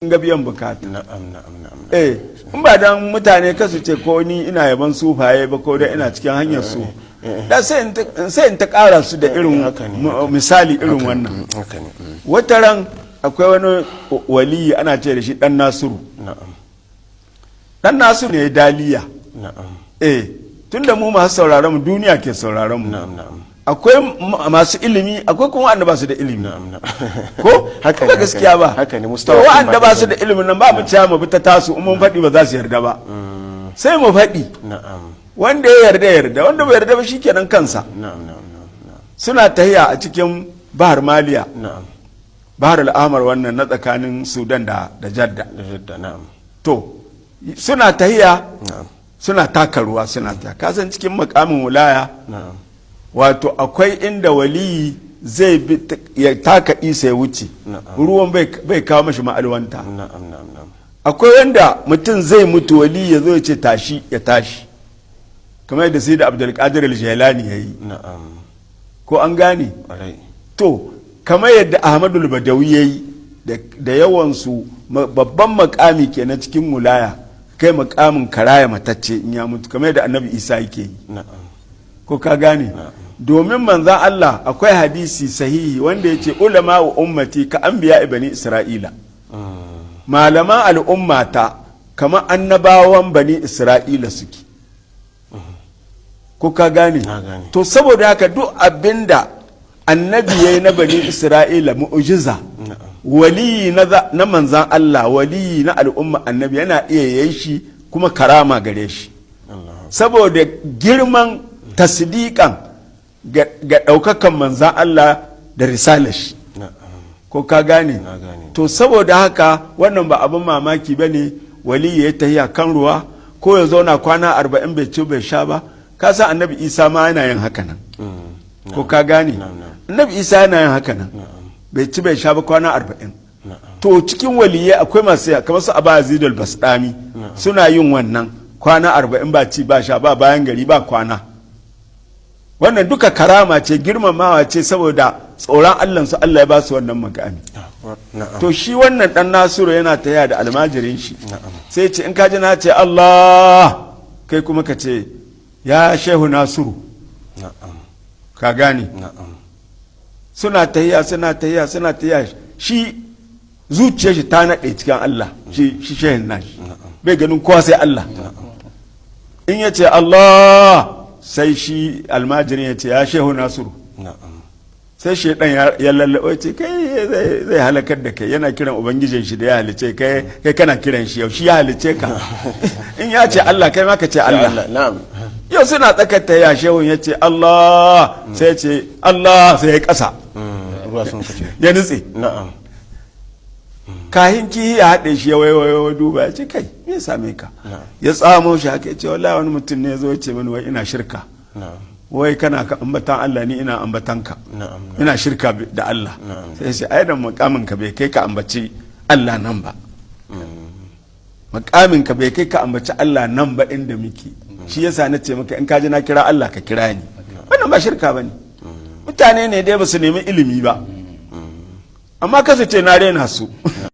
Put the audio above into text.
ga biyan bukata. Na'am na'am na'am Eh, in ba dan mutane kasu ce ko ni ina yaban sufaye ba, ko dai ina cikin hanyar su da, sai in ta kara su da irin Haka ne, misali irin wannan. Haka ne. Wata ran akwai wani waliyi, ana ce da shi Dan Nasiru. Dan Nasiru ne daliya. Eh, tunda mu masu sauraron mu, duniya ke sauraron mu. na'am na'am Akwai masu ilimi, akwai kuma wanda ba su da ilimi. na'am na'am Ko Haka ba ne, gaskiya ba? Haka ne. To, Mustawa wa'anda ba su da ilimin nan, ba mu ciya mu bi ta tasu. In mun faɗi, ba za su yarda ba. Sai mu faɗi. Wanda ya yarda, ya yarda. Wanda bai yarda ba, shikenan kansa. na'am na'am na'am na'am Suna tahiya a cikin Bahar Maliya, Bahar Al'amar wannan na tsakanin Sudan da Jadda. Da Jadda, na'am. To, suna tahiya, suna taka ruwa, suna ta kasan cikin makamin wilaya. Wato akwai inda waliyi zai bi ya taka isa ya wuce, ruwan bai kawo mashi ma'alwanta. na'am na'am na'am Akwai wanda mutum zai mutu, wali ya zo ya ce tashi, ya tashi, kamar yadda sai da Abdulkadir al-Jailani ya yi. Ko an gane? Ƙwarai. To, kamar yadda Ahmadu Badawi ya yi da yawansu, babban makami kenan cikin wilaya, kai makamin karaya matacce in ya mutu, kamar yadda Annabi Isa yake yi. Ko ka gane? Domin manzan Allah, akwai hadisi sahihi wanda ya ce ulama wa ummati ka anbiya bani Isra'ila, malaman al'ummata kamar annabawan Bani Isra'ila suke. Ko ka gane? Na gane. To, saboda haka duk abinda annabi ya yi na Bani Isra'ila mu'ujiza, waliyi na manzan Allah, waliyi na al'umma annabi yana iya yayi shi, kuma karama gare shi. Allah. Saboda girman tasdiƙan ga ɗaukakan manzan Allah da risalar shi. Ko ka gane? Na gane. To, saboda haka wannan ba abin mamaki ba ne wali ya tahiya kan ruwa, ko ya zauna kwana 40 bai ci bai sha ba. Ka san Annabi Isa ma yana yin haka nan. Ko ka gane? Na'am. Annabi Isa yana yin haka nan, bai ci bai sha ba kwana 40. To, cikin waliyai akwai masu kamar su Abayazidul Basdami, suna yin wannan, kwana 40 ba ci ba sha, ba bayan gari, ba kwana. Wannan duka karama ce, girmamawa ce, saboda tsoron Allah su, Allah ya ba su wannan makami. To, shi wannan Dan Nasiru yana taya da almajirin shi. Sai ce, in ka ji na ce Allah, kai kuma ka ce ya Shehu Nasiru. Ka gane? Na'am. Suna tahiya, suna tahiya, suna tahiya, shi zuciyar shi ta naɗe cikin Allah. Shi shehin nashi bai ganin kowa sai Allah. In ya ce Allah, sai shi almajirin ya ce ya Shehu Nasiru. Sai shaidan ya lallaɓa, ya ce kai zai halakar da kai, yana kiran ubangijin shi da ya halice kai, kai kana kiran shi, yau shi ya halice ka? In ya ce Allah, kai ma ka ce Allah. Yau suna tsakar ya shehun ya ce Allah, sai ya ce Allah, sai ya kasa. Ruwa sun fice. Ya nutse. Kahin kihi ya haɗe shi, ya waiwayo duba, ya ce kai, me ya same ka? Ya tsamo shi haka, ya ce wallahi wani mutum ne ya zo ya ce mini wai ina shirka, wai kana ka ambatan Allah, ni ina ambatan ka, ina shirka da Allah. Sai sai ai da mukamin ka bai kai ka ambaci Allah nan ba, mukamin ka bai kai ka ambaci Allah nan ba inda muke. Shi yasa na ce maka in ka ji na kira Allah, ka kira ni. Wannan ba shirka bane. Mutane ne dai ba su nemi ilimi ba, amma kasu ce na rena su.